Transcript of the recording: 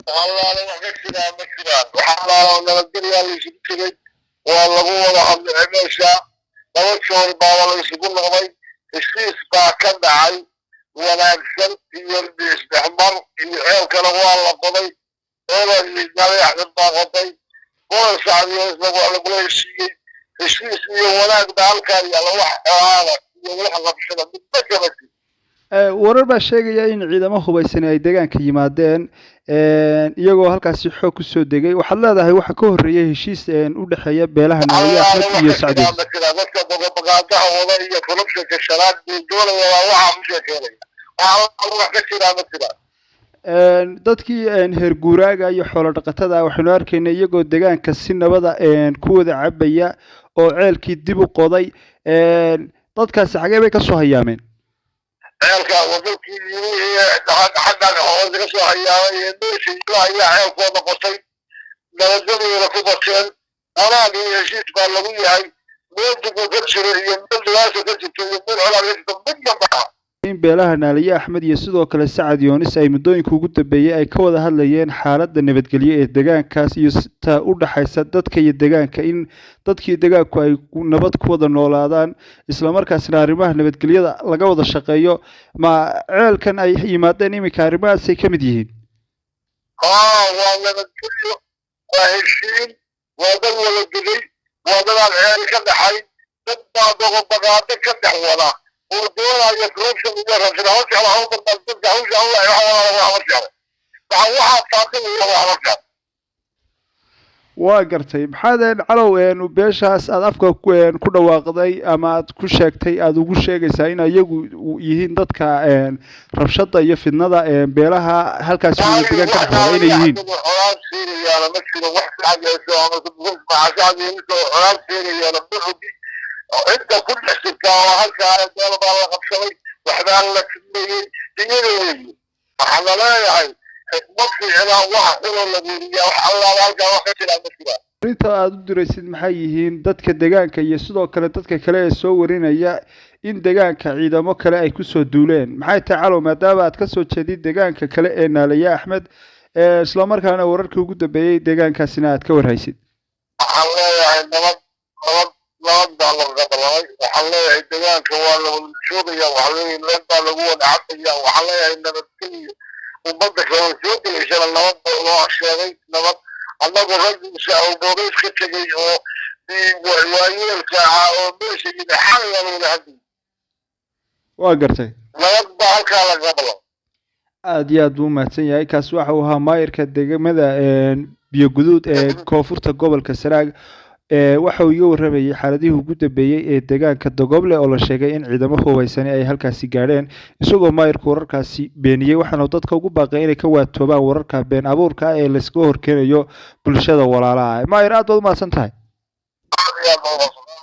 Allaale wax ka jiraan ma jiraan. Wax allaale nabadgelyaa la isugu tegey, waa lagu wada hadlay meesha. Laba joor baaba la isugu noqday, heshiis baa ka dhacay wanaagsan iyo isdhexmar iyo ceelkana waa la qoday. Ceelanaxdin baa qoday, gobol Sacdiyeesna waa lagula heshiiyey. Heshiis iyo wanaag baa halkaa yaalla, wax xolaada iyo wax qabshada midba kama jiro. Warar baa sheegaya in ciidamo hubaysani ay deegaanka yimaadeen, iyagoo halkaasi xoog kusoo degay. Waxaad leedahay waxa ka horreeyay heshiis u dhexeeya beelaha Naaliye Axmed iyo Sacdi. Ma jiraan. Dadka baqaadaha wada iyo corruptionka shanaad buu doonaya, waa waxaa u sheekeynaya. Wax wax ka jiraa ma jiraan. Dadkii heer guuraaga iyo xoolo dhaqatada waxaynu arkaynay iyagoo deegaanka si nabada ku wada cabaya oo ceelkii dib u qoday. Dadkaasi xagee bay kasoo hayaameen? Ceelka wadadkii xaggan hoose ka soo hayaamay ee meesha ayaa ceelkooda qotay, nabadgelyada ku qoteen, wanaag iyo heshiis baa lagu yahay. Meel dib ka jiro iyo meel dhibaata ka jirto iyo meel colaad ka jirto midna maaha. In beelaha Naaliye Axmed iyo sidoo kale Sacad Yoonis ay muddooyinka ugu dambeeyey ay ka wada hadlayeen xaaladda nabadgelyo ee deegaankaas iyo ta u dhaxaysa dadka iyo deegaanka, in dadkii deegaanku ay nabad ku wada noolaadaan, islamarkaasna arrimaha nabadgelyada laga wada shaqeeyo. Ma ceelkan ay yimaadeen iminka arrimahaasay ka mid yihiin? Haa, waa nabadgelyo, waa heshiin, waa dad wada degay, waa dad aan ceel ka dhaxay. Dad baa doqobaqaado ka dhex wada oo doonaya corruption iyo rabshada. Hawl jecla, hawl badnaa dadka hawsha hawla wax wada wax jeclo, waxa waxaa faafinaya wax la jeclo. Waa gartay. Maxaad, Calow, beeshaas aad afka ku dhawaaqday ama aad ku sheegtay aada ugu sheegaysaa in iyagu yihiin dadka rabshada iyo fidnada beelaha halkaasi wada degaan ka dhex wada inay yihiin? Colaad sheegayaana ma jiro. Wax Sacad ama Sacad colaad sheegayaana ma ogi. Cidda ku dhex jirtaa oo halkaa meel baa la qabsaday, waxbaa la fidmayey iyaga weeye. Waxaa la leeyahay ma fiicna wax xunoo la weeriyaa. Wax allaala halkaa wax ka jiraa ma jiraan. Arrinta aada u diraysid maxay yihiin dadka deegaanka iyo sidoo kale dadka kale ee soo warinaya in deegaanka ciidamo kale ay kusoo duuleen? Maxay tahay, Calow, maadaama aad kasoo jeedid deegaanka kale ee Naaliye Axmed, islamarkaana wararkii ugu dambeeyey deegaankaasina aad ka warhaysid? Waxaan leeyahay nabad, nabad, nabad baa lagaga ballamay. Waxaan leeyahay deegaanka waa la wada joogaya. Waxaan leeyahay nabad baa lagu wada cabaya. Waxaan leeyahay nabadgeliyo. Ummadda kale soo degeysana nabad baa loo sheegay, nabad. Annagu raggiisa oo boogays ka tegey oo waayeelka ahaa oo meesha yimi xalay waa la wada hadlayay. Waa gartay. Nabad baa halkaa lagaga ballamay. Aada iyo aad buu umahadsan yahay. Kaasi waxa uu ahaa maayirka degmada Biyoguduud ee koonfurta gobolka Sanaag. Waxa uu iga warramayay xaaladihii ugu dambeeyey ee deegaanka Dogoble oo la sheegay in ciidamo hubaysani ay halkaasi gaadheen, isagoo maayirku wararkaasi beeniyey, waxaana dadka ugu baaqay inay ka waatoobaan wararka been abuurka ah ee layskaga horkeenayo bulshada walaalaha ah. Maayir, aad baad umahadsan tahay. Aad iyo aad baa umahadsan.